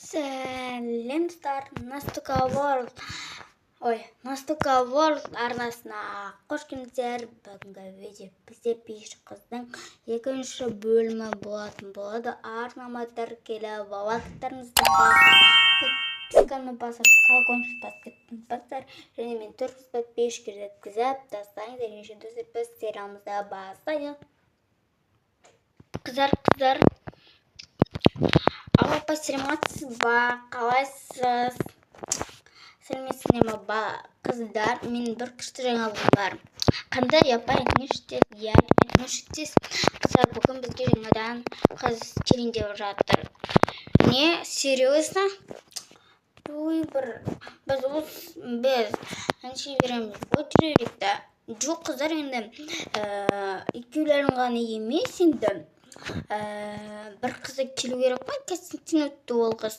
Сәлем, достар! Настука World, ой, Настука World арнасына қош келдіңіздер. Бүгінгі видео бізде биші қыздың екінші бөлімі болатын болады. Арнама тіркеліп, лайктарыңызды басып, подписканы басып, колокольчик басып кеттіңіздер. Және мен 400 подписчикке жеткізіп тастаңыздар. Ендеше, достар, біз сериалымызды бастайық. Қыздар, қыздар. Алло, апай, саламатсыз ба? Қалайсыз? Сәлеметсіздер ме, қыздар? Менің бір күшті жаңалығым бар. Қандай, апай? Айтыңызшы. Иә, айтыңызшы. Қыздар, бүгін бізге жаңадан қыз келейін деп жатыр. Не, серьезно? Ой, бір біз осы біз әнші береміз ғой, жүре берейік та. Жоқ, қыздар, енді екеулерің ғана емес, енді бір қызы келу керек қой. Кастингтен өтті ол қыз.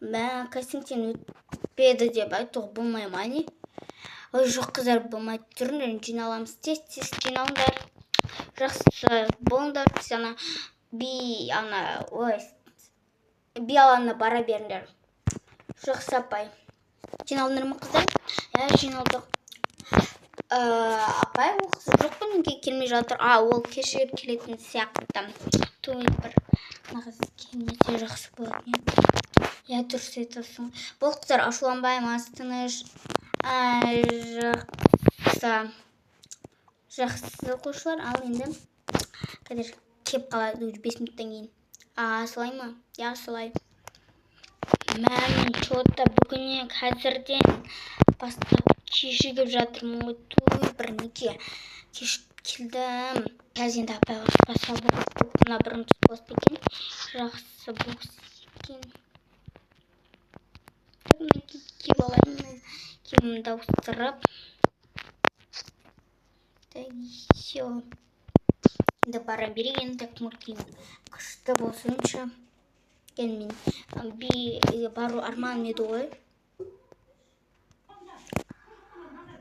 Мә, кастингтен өтпеді деп айтуға болмай ма, не? Ой, жоқ, қыздар, болмайды. Тұрыңдар, жиналамыз. Тез тез жиналыңдар, жақсы болыңдар. Тез ана би ана, ой, би алаңына бара беріңдер. Жақсы, апай. Жиналдыңдар ма, қыздар? Иә, жиналдық. Апай, ол қыз жоқ па, неге келмей жатыр? А, ол кешігіп келетін сияқты. Той, бір мына қыз келмесе жақсы болатын еді. Иә, дұрыс айтасың. Бұл қыздар, ашуланбаймыз, тыныш. Жақсы, жақсы, оқушылар. Ал енді қазір келіп қалады уже 5 минуттан кейін. А, солай ма? Иә, солай. Мә, мен че-то бүгіннен, қазірден бастап кешігіп жатырмын ғой. Той, бір неге кешігіп келдім? Қазір енді апай ұрыспаса болады. Мына бірінші бос па екен? Жақсы, бос екен. Так, мына киіп алайын, киімімді ауыстырып. Так, все, енді бара берейін. Енді көңіл күйім күшті болсыншы. Енді мен биге бару арманым еді ғой.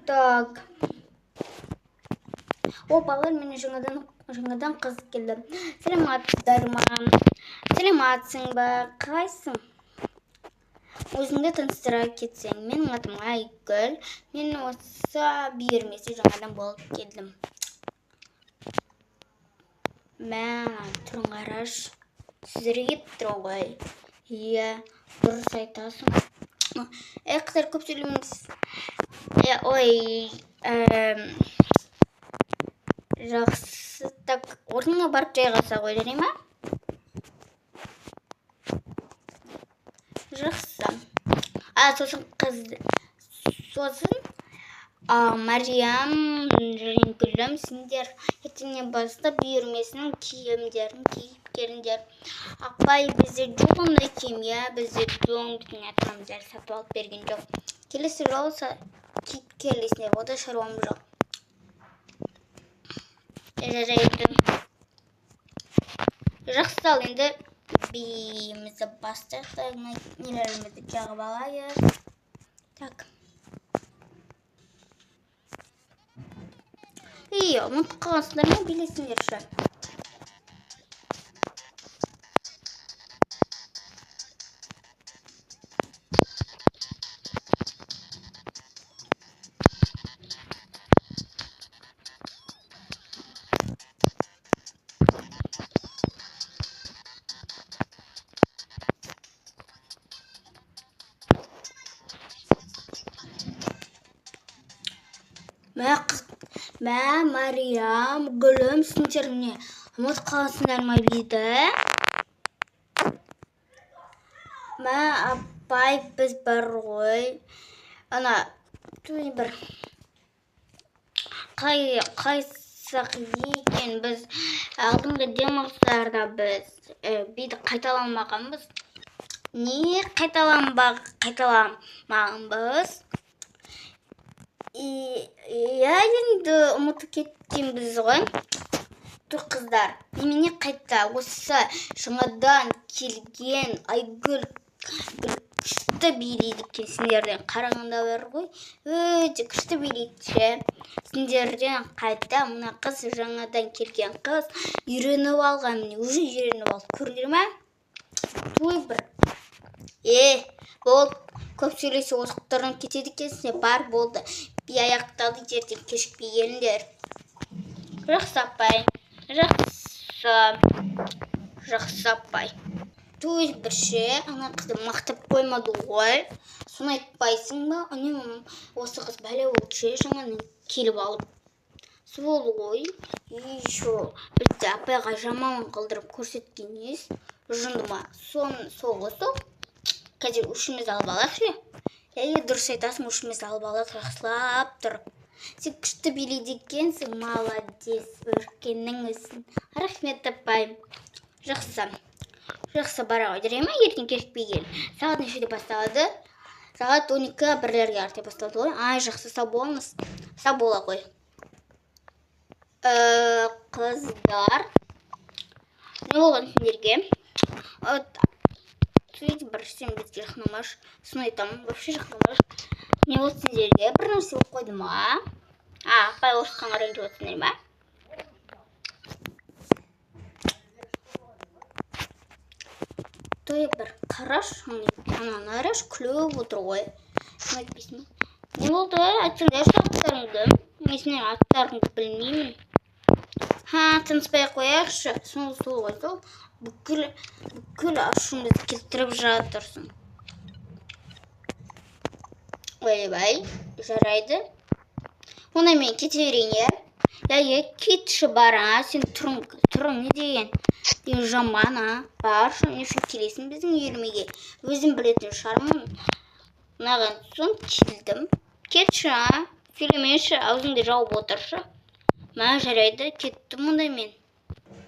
Так, о, балалар, міне жаңадан қыз келді. Саламатсыздар ма? Саламатсың ба? Қалайсың? Өзіңді таныстыра кетсең. Менің атым Айгүл. Мен осы би үйірмесі жаңадан болып келдім. Мә, түрін қарашы, сүзірейіп тұр ғой. Иә, дұрыс айтасың. Ей, қыздар, көп сөйлемеңіз. Ой, жақсы. Так, орныңа барып жайғаса ғой, жарай ма? Жақсы. А, сосын қыз, сосын Мариям және Гүлім, сендер ертеңнен бастап би үйірмесінің киімдерін киіп келіңдер. Апай, бізде жоқ ондай киім. Иә, бізде жоқ, біздің ата-анамыз әлі сатып алып берген жоқ. Келесі жолы киіп келесіңдер, онда шаруам жоқ. Жарайды. Жақсы, ал енді биімізді бастайық та, мына нелерімізді жағып алайық. Так. Ей, ұмытып қалғансыңдар ма, билесіңдерші. Мә, қыз, мә, Мариям, Гүлім, сендер не, ұмытып қалғансыңдар ма биді? Мә, апай, біз бар ғой. Ана, той, бір қалай қайсақ екен, біз алдыңғы демалыстарда біз биді қайталамағанбыз. Не, қайталамағанбыз? Иә, енді ұмытып кеткенбіз ғой. Тұр, қыздар, немене қайта осы жаңадан келген Айгүл күшті билейді екен сендерден қарағанда бар ғой, өте күшті билейді ше сендерден. Қайта мына қыз, жаңадан келген қыз үйреніп алған, міне, уже үйреніп алды, көрдіңдер ма? Той бір. Бол, көп сөйлесе осықтарың кетеді екенсің, бар болды. Би аяқталды, ертең кешікпей келіңдер. Жақсы апай, жақсы, жақсы апай. Той бір ше, ана қызды мақтап қоймады ғой. Соны айтпайсың ба? Үнемі осы қыз бәле болды ше, жаңадан келіп алып. Сол ғой. Еще бізді апайға жаман қылдырып көрсеткен ес. Жынды ма? Сол ғой сол. Қазір өшімізді алып алайықшы. Әй, дұрыс айтасың, өшімізді алып алайық, жақсылап тұрып. Сен күшті билейді екенсің, молодец, өркеннің өсін. Рахмет апай. Жақсы. Жақсы, бара ғой. Жарай ма, ертең кешікпей кел. Сағат нешеде басталады? Сағат 12 бірлерге қарай басталады ғой. Ай, жақсы, сау болыңыз. Сау бола ғой. Қыздар, не болған сендерге? Сөйтіп бір сен бізге жақындамашы. Соны айтамын, вообще жақындамашы. Не болды сендерге? Бір нәрсе болып қойды ма? Апай ұрысқанға ренжіп отырсыңдар ма? Той бір қарашы, ананы қарашы, күліп отыр ғой. Соны айтпайсың ба? Не болды? Айтсаңдаршы аттарыңды. Мен сендердің аттарыңды білмеймін. Ха, тыныспай ақ қояйықшы. Сол, сол ғой, сол. Бүкіл ашуымызды келтіріп жатырсың. Ойбай, жарайды. Онда мен кете берейін, иә? Иә, иә, кетші бар, а? Сен түрің не деген? Деген жаман, а? Баршы, не үшін келесің біздің үйірмеге? Өзім білетін шығармын. Мынаған соң келдім. Кетші, а? Сөйлемеші, аузыңды жауып отыршы. Мә, жарайды, кеттім онда мен.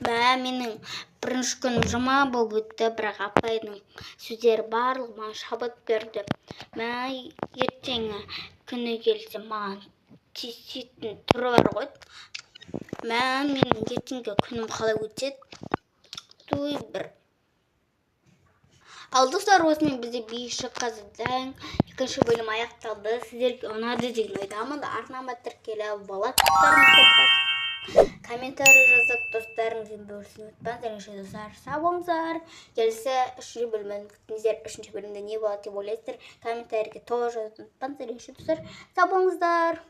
Мә, менің бірінші күнім жаман болып өтті, бірақ апайдың сөздері барлығы маған шабыт берді. Мә, ертеңі күні келсе маған тиісетін түрі бар ғой. Мә, менің ертеңгі күнім қалай өтеді? Той бір. Ал достар, осымен бізде биші қыздың екінші бөлімі аяқталды. Сіздерге ұнады деген ойдамын. Арнама тіркеліп, лайктарыңызды басып, комментарий жазып, достарыңызбен бөлісуді ұмытпаңыздар. Ендеше достар, сау болыңыздар. Келесі үшінші бөлімін күтіңіздер. Үшінші бөлімде не болады деп ойлайсыздар? Комментарийге тоже жазуды ұмытпаңыздар. Ендеше достар, сау болыңыздар.